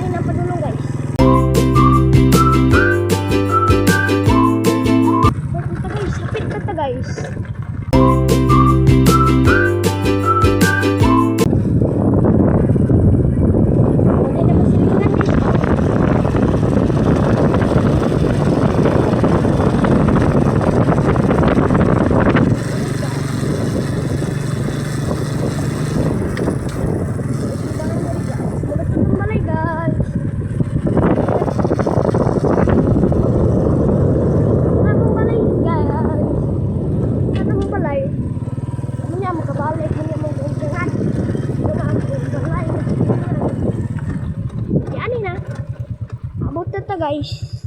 Dali na padulong, guys. Punta, guys, hapit na ta, guys. Wala na masilingan, guys. Malapit ng balay, guys. Anong balay, guys? Anong balay? Ano niya, makabalik mo niya mong guntungan. Wala ang balay. Yan na. Abot na ta, guys.